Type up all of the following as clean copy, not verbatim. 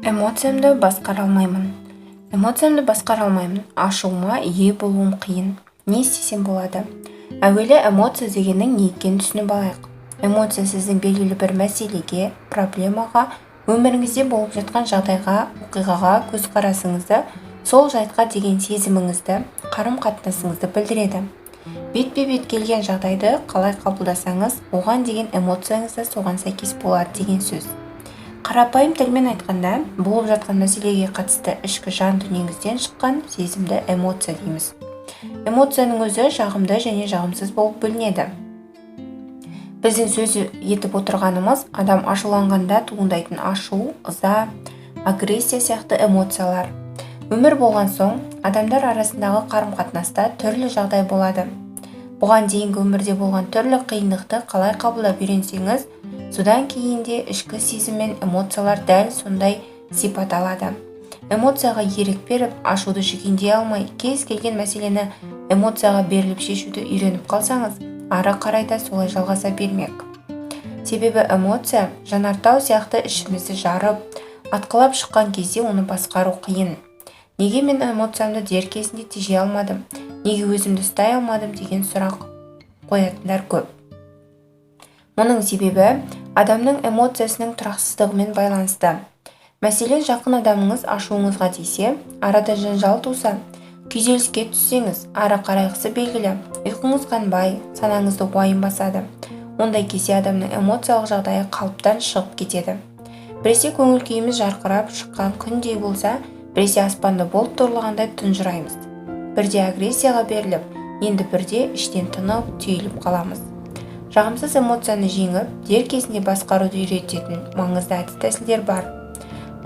Эмоциямды басқара алмаймын. Эмоциямды басқара алмаймын. Ашуыма ие болуым қиын. Не істесем болады? Әуелі эмоция дегеннің не екенін түсініп алайық. Эмоция сіздің белгілі бір мәселеге, проблемаға, өміріңізде болып жатқан жағдайға, оқиғаға көзқарасыңызды, сол жайтқа деген сезіміңізді, қарым-қатынасыңызды білдіреді. Бетпе-бет келген жағдайды қалай қабылдасаңыз, оған деген эмоцияңыз да соған сәйкес болады деген сөз. Қарапайым тілмен айтқанда, болып жатқан мәселеге қатысты ішкі жан дүниеңізден шыққан сезімді эмоция дейміз. Эмоцияның өзі жағымды және жағымсыз болып бөлінеді. Біздің сөз етіп отырғанымыз адам ашуланғанда туындайтын ашу, ыза, агрессия сияқты эмоциялар. Өмір болған соң, адамдар арасындағы қарым-қатынаста түрлі жағдай болады. Бұған дейінгі өмірде болған түрлі қиындықты қалай қабылдап үйренсеңіз, содан кейін де ішкі сезім мен эмоциялар дәл сондай сипат алады. Эмоцияға ерік беріп, ашуды жүгендей алмай, кез келген мәселені эмоцияға беріліп шешуді үйреніп қалсаңыз, ары қарай да солай жалғаса бермек. Себебі эмоция жанартау сияқты ішімізді жарып, атқылап шыққан кезде оны басқару қиын. Неге мен эмоциямды дер кезінде тежей алмадым, неге өзімді ұстай алмадым деген сұрақ қоятындар көп. Мұның себебі адамның эмоциясының тұрақсыздығымен байланысты. Мәселен, жақын адамыңыз ашуыңызға тисе, арада жанжал туса, күйзеліске түссеңіз, ары қарайғысы белгілі, ұйқыңыз қанбай, санаңызды уайым басады. Ондай кезде адамның эмоциялық жағдайы қалыптан шығып кетеді. Біресе көңіл күйіміз жарқырап шыққан күндей болса, біресе аспанды бұлт торлағандай тұнжыраймыз. Бірде агрессияға беріліп, енді бірде іштен тынып, түйіліп қаламыз. Жағымсыз эмоцияны жеңіп, дер кезінде басқаруды үйрететін маңызды әдіс-тәсілдер бар.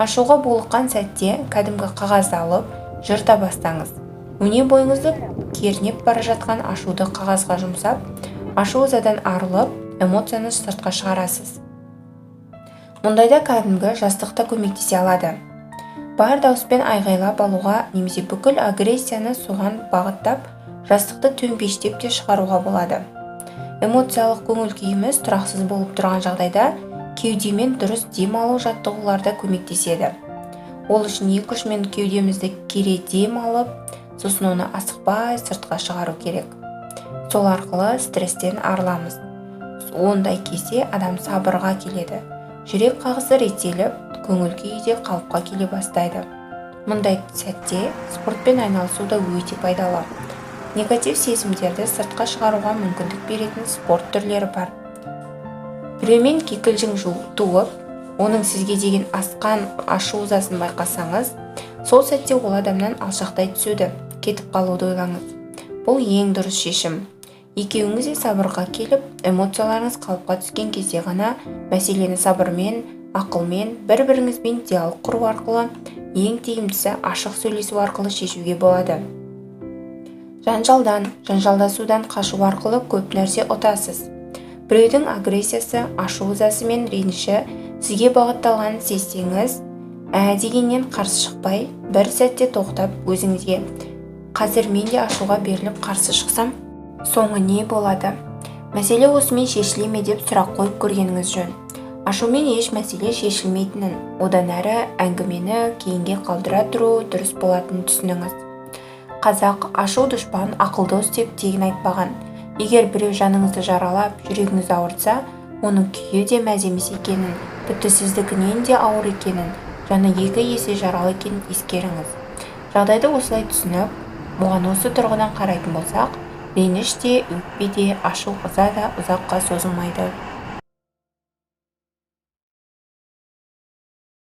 Ашуға булыққан сәтте кәдімгі қағазды алып, жырта бастаңыз. Өне бойыңызды кернеп бара жатқан ашуды қағазға жұмсап, ашу-ызадан арылып, эмоцияны сыртқа шығарасыз. Мұндайда кәдімгі жастық та көмектесе алады. Бар дауыспен айғайлап алуға немесе бүкіл агрессияны соған бағыттап, жастықты төмпештеп те шығаруға болады. Эмоциялық көңіл күйіміз тұрақсыз болып тұрған жағдайда кеудемен дұрыс дем алу жаттығулары да көмектеседі. Ол үшін 2-3 минут кеудемізді кере дем алып, сосын оны асықпай сыртқа шығару керек. Сол арқылы стресстен арыламыз. Ондай кезде адам сабырға келеді. Жүрек қағысы реттеліп, көңіл күйі де қалыпқа келе бастайды. Мұндай сәтте спортпен айналысу да өте пайдалы. Негатив сезімдерді сыртқа шығаруға мүмкіндік беретін спорт түрлері бар. Біреумен кикілжің туып, оның сізге деген асқан ашу-ызасын байқасаңыз, сол сәтте ол адамнан алшақтай түсуді, кетіп қалуды ойлаңыз. Бұл ең дұрыс шешім. Екеуіңіз де сабырға келіп, эмоцияларыңыз қалыпқа түскен кезде ғана мәселені сабырмен, ақылмен, бір-біріңізбен диалог құру арқылы, ең тиімдісі ашық сөйлесу арқылы шешуге болады. Жанжалдан, жанжалдасудан қашу арқылы көп нәрсе ұтасыз. Біреудің агрессиясы, ашу-ызасы мен реніші сізге бағытталғанын сезсеңіз, ә дегеннен қарсы шықпай, бір сәтте тоқтап өзіңізге: қазір мен де ашуға беріліп қарсы шықсам, соңы не болады? Мәселе осымен шешіле ме деп сұрақ қойып көргеніңіз жөн. Ашумен еш мәселе шешілмейтінін, одан әрі әңгімені кейінге қалдыра тұру дұрыс болатынын түсініңіз. Қазақ ашу дұшпан, ақыл дос деп тегін айтпаған. Егер біреу жаныңызды жаралап, жүрегіңізді ауыртса, оның күйі де мәз емес екенін, тіпті сіздікінен де ауыр екенін, жаны екі есе жаралы екенін ескеріңіз. Жағдайды осылай түсініп, оған осы тұрғыдан қарайтын болсақ, реніш те, өкпе де, ашу-ыза да ұзаққа созылмайды.